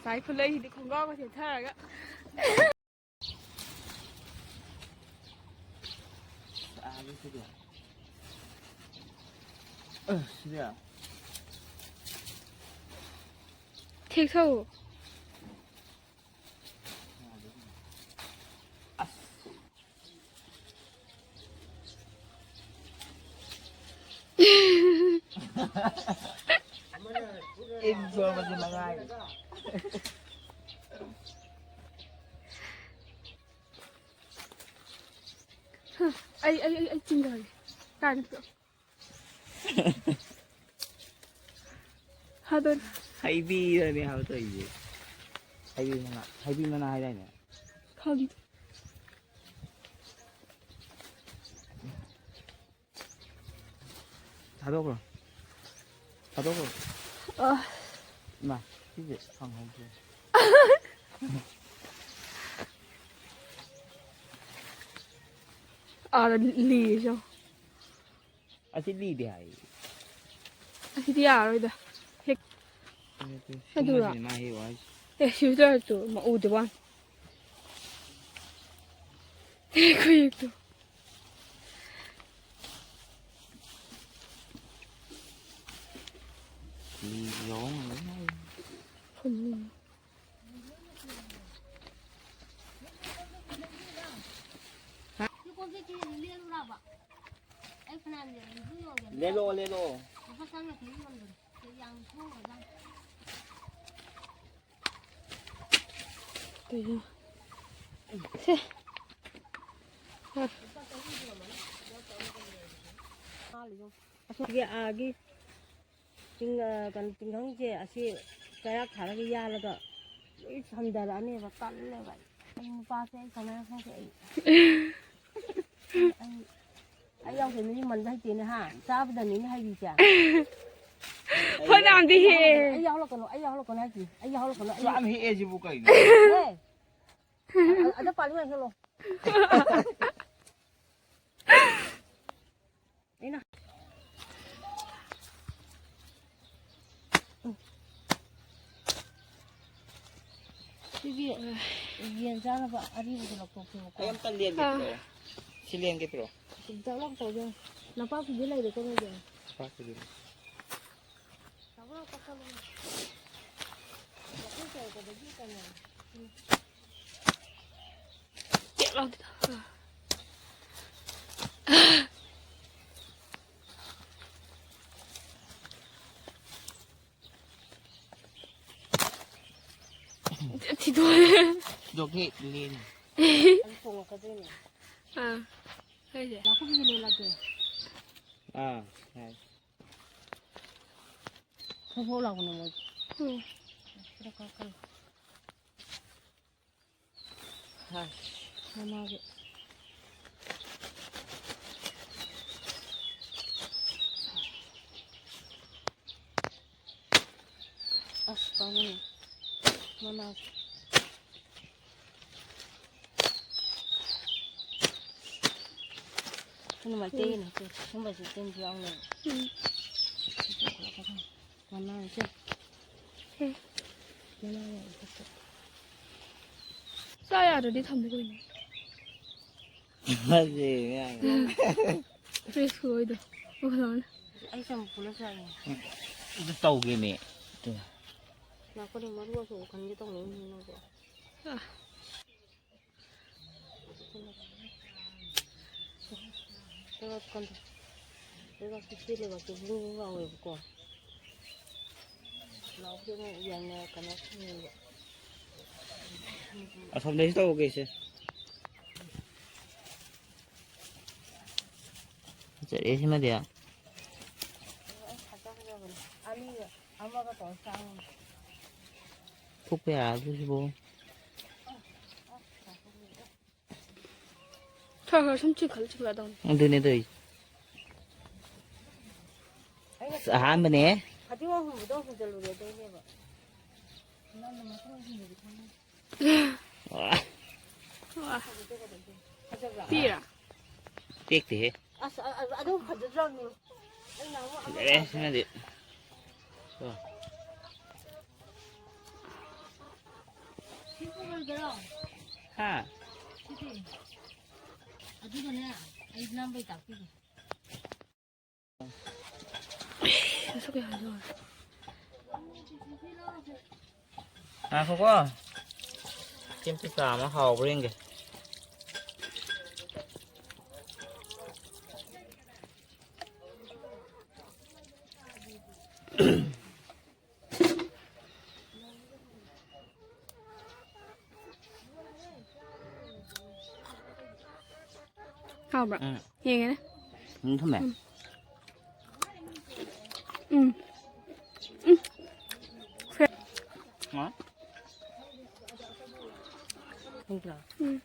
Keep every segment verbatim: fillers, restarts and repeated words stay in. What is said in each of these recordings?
ꯉꯁꯥꯏ ꯈꯨꯠꯂꯩꯁꯤꯗꯤ ꯈꯣꯡꯒ꯭ꯔꯥꯎꯒ ꯁꯦꯠꯊꯔꯒ꯫ ꯁꯥꯔꯦ ꯁꯤꯗꯤ꯫ ꯑ, ꯁꯤꯗꯤ꯫ ꯊꯦꯛꯊꯧ꯫ ꯑꯁ꯫ ꯏꯟ ꯁꯣꯟꯕꯁꯤ ꯃꯉꯥꯏꯔꯦ꯫ ꯑꯩ, ꯑꯩ, ꯑꯩ, ꯑꯩ ꯆꯤꯡꯊꯔꯒꯦ꯫ ꯀꯥꯏꯅ ꯄꯨꯔꯛꯑꯣ꯫ ꯍꯥꯗꯣꯟ꯫ ꯍꯩꯕꯤꯗꯅꯦ ꯍꯥꯏꯕ ꯇꯧꯔꯤꯁꯦ꯫ ꯍꯩꯕꯤ ꯃꯅꯥ, ꯍꯩꯕꯤ ꯃꯅꯥ ꯍꯥꯏꯗꯥꯏꯅꯦ? ꯈꯪꯗꯦ꯫ ꯊꯥꯗꯣꯛꯈ꯭ꯔꯣ꯫ ꯊꯥꯗꯣꯛꯈ꯭ꯔꯣ꯫ ꯑ꯫ ꯏꯃꯥ, ꯁꯤꯁꯦ ꯐꯪꯍꯧꯗ꯭ꯔꯦ꯫ ꯑꯥꯗ ꯂꯤꯔꯤꯁꯦ ꯌꯦꯡꯉꯣ꯫ ꯑꯁꯤ ꯂꯤꯗꯦ ꯍꯥꯏ꯫ ꯑꯁꯤꯗꯤ ꯌꯥꯔꯔꯣꯏꯗ꯫ ꯍꯦꯛ ꯅꯠꯇꯦ, ꯑꯗꯨꯔꯣ? ꯁꯨꯝꯕꯁꯤꯅꯦ ꯃꯥ ꯍꯦꯛꯑꯣ ꯍꯥꯏꯁꯦ꯫ ꯑꯦ, ꯁꯤꯁꯨ ꯂꯩꯔꯛꯇꯨ, ꯃ-, ꯎꯗꯦ ꯋꯥꯅꯤ꯫ ꯑꯦ, ꯈꯨꯌꯦꯛꯇꯨ꯫ ꯂꯤꯗꯤ ꯌꯥꯎꯔꯝꯒꯅꯤ ꯍꯥꯏ꯫ ꯐꯨꯟꯅꯤ꯫ ꯂꯦꯜꯂꯣ, ꯂꯦꯜꯂꯣ꯫ ꯀꯩꯅꯣ? ꯁꯦ꯫ ꯑꯁꯤꯒꯤ ꯑꯥꯒꯤ ꯆꯤꯡ-, ꯑ, ꯀꯩꯅꯣ, ꯇꯤꯡꯈꯪꯁꯦ ꯑꯁꯤ ꯀꯩꯔꯥꯛ ꯊꯥꯔꯒ ꯌꯥꯜꯂꯒ ꯂꯣꯏ ꯁꯝꯊꯔꯛꯑꯅꯦꯕ, ꯀꯜꯂꯦꯕ꯫ ꯑꯩ ꯅꯨꯄꯥꯁꯦ ꯑꯩ ꯀꯃꯥꯏꯅ ꯈꯪꯗꯦ ꯑꯩ꯫ ꯑꯩ, ꯑꯩ ꯌꯥꯎꯗꯅ ꯃꯤ ꯃꯟꯕ ꯍꯩꯇꯦꯅꯦ ꯍꯥ? ꯆꯥꯕꯗꯅꯤꯅꯦ ꯍꯩꯔꯤꯁꯦ꯫ ꯐꯅꯌꯥꯝꯗꯤ ꯍꯦꯛꯑꯦ꯫ ꯑꯩ ꯌꯥꯎꯍꯜꯂꯛꯀꯅꯨ, ꯑꯩ ꯌꯥꯎꯍꯜꯂꯛꯀꯅꯨ ꯍꯥꯏꯁꯤꯅꯤ, ꯑꯩ ꯌꯥꯎꯍꯜꯂꯛꯀꯅꯨ, ꯑꯩ ꯌꯥꯝ ꯍꯦꯛꯑꯦ ꯁꯤꯕꯨ ꯀꯩꯅꯣ? ꯍꯦ! ꯑ-, ꯑꯗ ꯄꯥꯜꯂꯤ ꯃꯌꯥꯝ ꯍꯦꯛꯂꯣ꯫ ꯑꯩꯅ꯫ ꯌꯦꯟ ꯆꯥꯅꯕ ꯑꯔꯤꯕꯗꯣ ꯂꯧꯊꯣꯛꯀꯦꯕꯀꯣ꯫ ꯑꯩ ꯑꯝꯇ ꯂꯦꯟꯒꯦ ꯑꯥ꯫ ꯄꯤꯔꯛꯑꯣ꯫ ꯁꯤ ꯂꯦꯟꯒꯦ ꯄꯤꯔꯛꯑꯣ꯫ ꯆꯥꯛ ꯂꯥꯎ ꯇꯧꯗꯣꯏꯅꯦ꯫ ꯅꯄꯥꯛꯄꯤꯗꯤ ꯂꯩꯔꯦꯀꯣ ꯅꯣꯏꯗꯤ? ꯅꯄꯥꯛꯄꯤꯗꯤ ꯂꯩ꯫ ꯇꯥꯕ꯭ꯔꯣ? ꯀꯛꯊꯠꯂꯣ꯫ ꯃꯀꯨ ꯀꯌꯥ ꯀꯩꯗꯒꯤ ꯀꯩꯅꯣ? ꯇꯦꯛ ꯂꯥꯎꯗꯦꯗ꯫ ꯊꯤꯗꯣꯛꯑꯦ꯫ ꯊꯤꯗꯣꯛꯀꯦ, ꯂꯦꯟ꯫ ꯑꯗꯨ ꯊꯣꯡꯉꯛꯀꯗꯣꯏꯅꯦ꯫ ꯑꯥ, ꯍꯣꯏꯁꯦ꯫ ꯅꯥꯀꯨꯞꯄꯤꯁꯨ ꯂꯦꯜꯂꯛꯀꯦ꯫ ꯑꯥ, ꯌꯥꯏ꯫ ꯐꯣꯛ ꯐꯣꯛ ꯂꯥꯎꯕꯅꯦ ꯃꯣꯏꯗꯤ꯫ ꯎꯝ꯫ ꯈꯔ ꯀꯛꯀꯅꯤ꯫ ꯍꯥꯏ꯫ ꯃꯃꯥꯒꯤ꯫ ꯑꯁ, ꯄꯥꯝꯃꯨꯏ꯫ ꯃꯅꯥꯁꯦ꯫ ꯑꯗꯨ ꯃꯩꯇꯩꯒꯤꯅꯦ, ꯁꯤ ꯁꯨꯝꯕꯁꯤ ꯇꯤꯟꯁꯨ ꯌꯥꯎꯅꯕ꯫ ꯎꯝ꯫ ꯃꯅꯥꯁꯦ꯫ ꯎꯝ꯫ ꯃꯅꯥ ꯌꯥꯝ ꯐꯠꯇꯦ꯫ ꯆꯥ ꯌꯥꯗ꯭ꯔꯗꯤ ꯊꯝꯃꯨ ꯀꯩꯅꯣ꯫ ꯐꯖꯩ ꯃꯌꯥꯝ꯫ ꯐ꯭ꯔꯦꯁ ꯑꯣꯏꯗꯣ꯫ ꯑꯣ, ꯂꯥꯛꯑꯣꯅꯦ꯫ ꯑꯩ ꯆꯝꯐꯨꯠ ꯐꯨꯠꯂ ꯆꯥꯏꯅꯦ꯫ ꯑꯗꯨ ꯇꯧꯒꯦꯃꯤ꯫ ꯉꯥꯏꯈꯣꯅꯦ, ꯃꯔꯨ ꯑꯁꯨꯕ ꯈꯟꯒꯦ ꯇꯧꯅꯤꯅꯦ ꯅꯪꯕꯣ꯫ ꯑꯥ꯫ ꯂꯩꯕꯥꯛ ꯀꯟꯗ-, ꯂꯩꯕꯥꯛꯁꯦ ꯆꯦ ꯂꯩꯕꯥꯛꯁꯦ ꯕꯨꯡ ꯕꯨꯡ ꯂꯥꯎꯋꯦꯕꯀꯣ꯫ ꯂꯥꯎꯕꯗꯤ ꯑꯃꯨꯛ ꯌꯥꯝꯅ ꯀꯩꯅꯣ ꯇꯧꯋꯦꯕ꯫ ꯑꯁꯣꯝꯗꯩꯁꯨ ꯇꯧꯔꯛꯀꯦ ꯏꯆꯦ꯫ ꯐꯖꯔꯦ ꯁꯤꯃꯗꯤ꯫ ꯑꯩ ꯐꯖ ꯐꯖꯕꯅꯦ꯫ ꯑꯅꯤꯒ ꯑꯃꯒ ꯇꯧꯔ ꯆꯥ ꯉꯝꯗꯦ꯫ ꯐꯨꯛꯄ ꯌꯥꯔꯗ꯭ꯔꯣ ꯁꯤꯕꯣ? ꯈꯔ ꯈꯔ ꯁꯨꯝ ꯆꯤꯡꯈꯠꯂ ꯆꯤꯡꯈꯠꯂ ꯇꯧꯅꯤ꯫ ꯑꯗꯨꯅꯦ ꯇꯧꯔꯤꯁꯦ꯫ ꯑꯩꯅ ꯑꯁ, ꯑꯍꯥꯟꯕꯅꯦ꯫ ꯐꯗꯤꯒꯣꯝ ꯍꯨꯟꯕꯗꯣ ꯍꯨꯟꯖꯜꯂꯨꯔꯦ ꯑꯗꯩꯅꯦꯕ꯫ ꯅꯪꯅ ꯃꯊꯪ ꯍꯨꯟꯕꯗꯤ ꯈꯪꯉꯣꯏ꯫ ꯋꯥ꯫ ꯋꯥ꯫ ꯐꯖꯕ꯭ꯔꯥ? ꯄꯤꯔꯥ? ꯇꯦꯛꯇꯦꯍꯦ꯫ ꯑꯁ, ꯑ-, ꯑ-, ꯑꯗꯨ ꯐꯖꯗ꯭ꯔꯕꯅꯤ꯫ ꯑꯩ ꯅꯍꯥꯟꯃꯨꯛ ꯑꯃ ꯐꯖꯔꯦ ꯁꯤꯃꯗꯤ꯫ ꯀꯣ꯫ ꯍꯥ? ꯁꯤꯗꯤ꯫ ꯑꯗꯨꯒꯅꯦ, ꯑꯩ ꯅꯝꯕꯩ ꯇꯥꯛꯄꯤꯒꯦ꯫ ꯉꯥꯏꯈꯣꯀꯣ꯫ ꯆꯦꯡ ꯄꯤꯛꯄ ꯑꯃ ꯍꯥꯎꯕ꯭ꯔꯥ ꯌꯦꯡꯒꯦ꯫ ꯍꯥꯎꯕ꯭ꯔꯥ? ꯎꯝ꯫ ꯌꯦꯡꯒꯦꯅꯦ꯫ ꯎꯝ, ꯊꯨꯝꯃꯦ꯫ ꯎꯝ꯫ ꯎꯝ꯫ ꯎꯝ꯫ ꯍꯥ? ꯈꯪꯕ꯭ꯔꯥ? ꯎꯝ꯫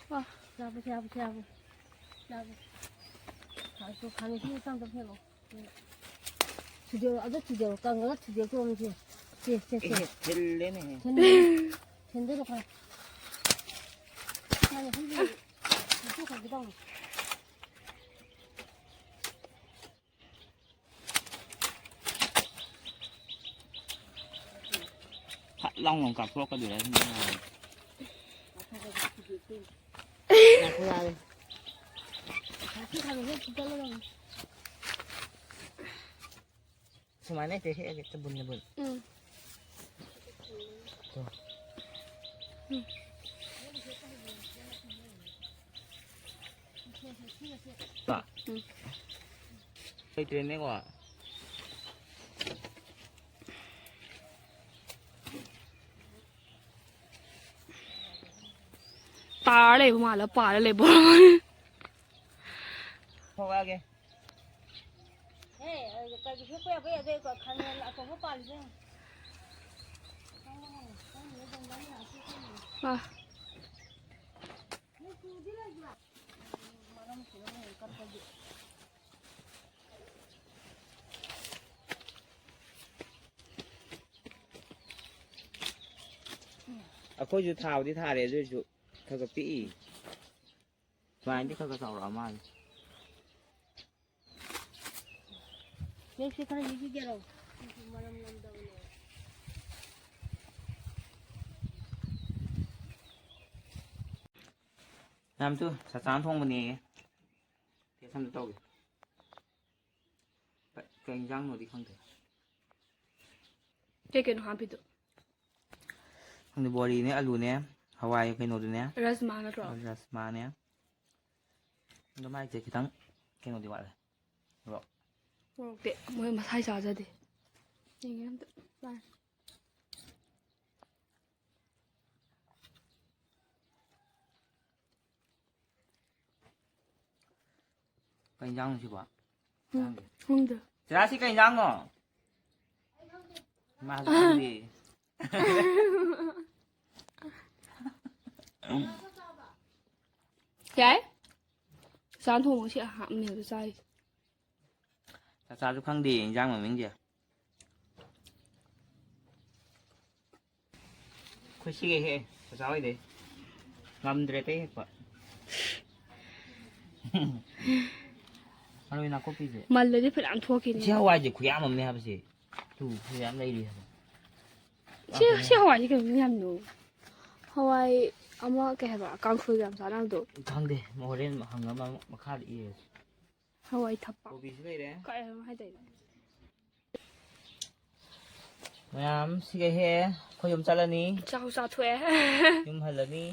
ꯋꯥ꯫ ꯆꯥꯕ, ꯆꯥꯕ, ꯆꯥꯕ꯫ ꯆꯥꯕ꯫ ꯈꯥꯡ-, ꯈꯥꯡ ꯏꯁꯤꯡ ꯑꯆꯝꯕ ꯊꯛꯑꯣ꯫ ꯊꯨꯗꯦꯛꯑꯣ, ꯑꯗꯨ ꯊꯨꯗꯦꯛꯑꯣ, ꯀꯪꯉꯒ ꯊꯨꯗꯦꯛꯇꯧꯕꯅꯤ ꯁꯦ꯫ ꯁꯦ, ꯁꯦ, ꯁꯦ꯫ ꯑꯦ, ꯊꯤꯜꯂꯦꯅꯦꯍꯦ꯫ ꯊꯤꯟ-, ꯊꯤꯟꯗꯣꯏꯔꯣ ꯈꯔ? ꯅꯪ ꯑꯩꯈꯣꯏꯒꯤ ꯂꯧꯊꯣꯛꯈ꯭ꯔꯒꯦ ꯇꯧꯅꯤ꯫ ꯐꯠ ꯂꯥꯎꯅ ꯑꯃꯨꯛ ꯀꯥꯞꯊꯣꯔꯛꯀꯗꯣꯏꯔꯥ ꯁꯤꯅꯤ꯫ ꯉꯥꯏꯈꯣ, ꯌꯥꯔꯦ꯫ ꯁꯨꯃꯥꯏꯅ ꯍꯦꯛꯇ ꯍꯦꯛꯑꯒꯦ, ꯆꯕꯨꯟ ꯆꯕꯨꯟ꯫ ꯎꯝ꯫ ꯇꯣ꯫ ꯎꯝ꯫ ꯄꯥ꯫ ꯎꯝ꯫ ꯂꯩꯇ꯭ꯔꯦꯅꯦꯀꯣ꯫ ꯇꯥꯔ ꯂꯩꯕ ꯃꯥꯜꯂ ꯄꯥꯔ ꯂꯩꯕ꯫ ꯊꯣꯛꯂꯛꯑꯒꯦ꯫ ꯍꯦ, ꯀꯩꯁꯨ ꯍꯦꯛꯄ ꯌꯥꯕ ꯌꯥꯗꯦ, ꯈꯥꯃꯦꯟ ꯑꯆꯧꯕ ꯄꯥꯜꯂꯤꯁꯦ ꯌꯦꯡꯉꯣ꯫ ꯑꯥ꯫ ꯑꯩꯈꯣꯏꯁꯨ ꯊꯥꯕꯨꯗꯤ ꯊꯥꯔꯦ, ꯑꯗꯨ ꯑꯣꯏꯔꯁꯨ ꯈꯔ ꯈꯔ ꯄꯤꯛꯏ꯫ ꯁꯨꯃꯥꯏꯅꯗꯤ ꯈꯔ ꯈꯔ ꯆꯥꯎꯔꯛꯑ ꯃꯥꯜꯂꯦ꯫ ꯅꯦꯛꯁꯦ ꯈꯔ ꯌꯦꯡꯈꯤꯒꯦꯔꯣ? ꯃꯔꯝ ꯂꯝꯗꯕꯅꯦ꯫ ꯌꯥꯝ ꯇꯨ ꯆꯥꯛꯆꯥ ꯊꯣꯡꯕꯅꯦꯌꯦ꯫ ꯇꯦꯁ ꯑꯝꯇ ꯇꯧꯒꯦ꯫ ꯀ-, ꯀꯩ ꯏꯟꯖꯥꯡꯅꯣꯗꯤ ꯈꯪꯗꯦ꯫ ꯀꯩ ꯀꯩꯅꯣ ꯍꯥꯞꯄꯤꯗꯣ? ꯈꯪꯗꯦ, ꯕꯣꯔꯤꯅꯦ, ꯑꯂꯨꯅꯦ, ꯍꯋꯥꯏ ꯀꯩꯅꯣꯗꯨꯅꯦ꯫ ꯔꯁꯃꯥ ꯅꯠꯇ꯭ꯔꯣ? ꯔꯁꯃꯥꯅꯦ꯫ ꯑꯗꯣ ꯃꯥꯏꯁꯦ ꯈꯤꯇꯪ ꯀꯩꯅꯣꯗꯤ ꯋꯥꯠꯂꯦ꯫ ꯃꯣꯔꯣꯛ꯫ ꯃꯣꯔꯣꯛꯇꯤ ꯃꯣꯏ ꯃꯁꯥꯏ ꯆꯥꯖꯗꯦ꯫ ꯌꯦꯡꯒꯦ ꯑꯝꯇ꯫ ꯃꯥꯅꯦ꯫ ꯀꯩ ꯏꯟꯖꯥꯡꯅꯣ ꯁꯤꯕꯣ? ꯎꯝ, ꯈꯪꯗꯦ꯫ ꯆꯦꯆꯥ, ꯁꯤ ꯀꯩ ꯏꯟꯖꯥꯡꯅꯣ? ꯃꯥꯁꯨ ꯈꯪꯗꯦ꯫ ꯌꯥꯏ꯫ ꯆꯥ ꯊꯣꯡꯕ ꯁꯤ ꯍꯥꯞꯅꯦꯕ ꯆꯥꯔꯤꯁꯦ꯫ ꯆꯥꯛꯆꯥꯁꯨ ꯈꯪꯗꯦ ꯏꯟꯖꯥꯡ ꯃꯃꯤꯡꯁꯦ꯫ ꯑꯩꯈꯣꯏ ꯁꯤꯒ ꯍꯦꯛꯑꯦ, ꯆꯥꯆꯥ ꯍꯣꯏꯗꯩ꯫ ꯉꯝꯗ꯭ꯔꯦ ꯑꯇꯩ ꯍꯦꯛꯄ꯫ ꯃꯔꯣꯏ ꯅꯥꯀꯨꯞꯄꯤꯁꯦ꯫ ꯃꯜꯂꯗꯤ ꯐꯅꯌꯥꯝ ꯊꯣꯛꯈꯤꯅꯤ꯫ ꯁꯤ ꯍꯋꯥꯏꯁꯦ ꯈꯨꯌꯥꯝ ꯑꯃꯅꯦ ꯍꯥꯏꯕꯁꯦ꯫ ꯇꯨ, ꯈꯨꯌꯥꯝ ꯂꯩꯔꯤ ꯍꯥꯏꯕ꯫ ꯁꯤ, ꯁꯤ ꯍꯋꯥꯏꯁꯦ ꯀꯩꯅꯣ ꯌꯥꯝꯅꯣ? ꯍꯋꯥꯏ ꯑꯃ ꯀꯩ ꯍꯥꯏꯕ? ꯀꯥꯡꯁꯣꯏꯒ ꯌꯥꯝ ꯆꯥꯅꯕꯗꯣ꯫ ꯈꯪꯗꯦ, ꯍꯣꯔꯦꯟ ꯍꯪꯉꯒ ꯃꯈꯥꯗ ꯏꯔꯁꯤ꯫ ꯍꯋꯥꯏ ꯊꯛꯄ꯫ ꯀꯣꯕꯤꯁꯨ ꯂꯩꯔꯦ꯫ ꯀꯥꯏ ꯍꯥꯏꯗꯣꯏꯅꯣ? ꯃꯌꯥꯝ ꯁꯤꯒ ꯍꯦꯛꯑꯦ, ꯑꯩꯈꯣꯏ ꯌꯨꯝ ꯆꯠꯂꯅꯤ꯫ ꯆꯥꯛ ꯆꯥꯊꯣꯛꯑꯦ꯫ ꯌꯨꯝ ꯍꯜꯂꯅꯤ꯫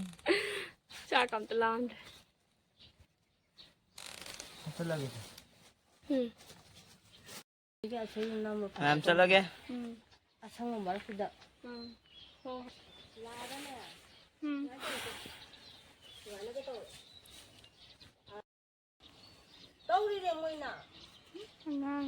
ꯆꯥꯛ ꯑꯝꯇ ꯂꯥꯝꯗ꯭ꯔꯦ꯫ ꯆꯠꯂꯒꯦ꯫ ꯎꯝ꯫ ꯁꯤꯒꯤ ꯑꯁꯣꯏ ꯅꯝꯕ ꯃꯌꯥꯝ ꯆꯠꯂꯒꯦ꯫ ꯎꯝ꯫ ꯑꯁꯪꯕ ꯃꯔꯛꯁꯤꯗ꯫ ꯎꯝ꯫ ꯍꯣ꯫ ꯂꯥꯛꯑꯒꯅꯦ꯫ ꯎꯝ꯫ ꯁꯨꯃꯥꯏꯅ ꯇꯧꯁꯦ꯫ ꯁꯨꯃꯥꯏꯅꯒ ꯇꯧꯔꯣ꯫ ꯇꯧꯔꯤꯔꯦ ꯃꯣꯏꯅ꯫ ꯑꯉꯥꯡ꯫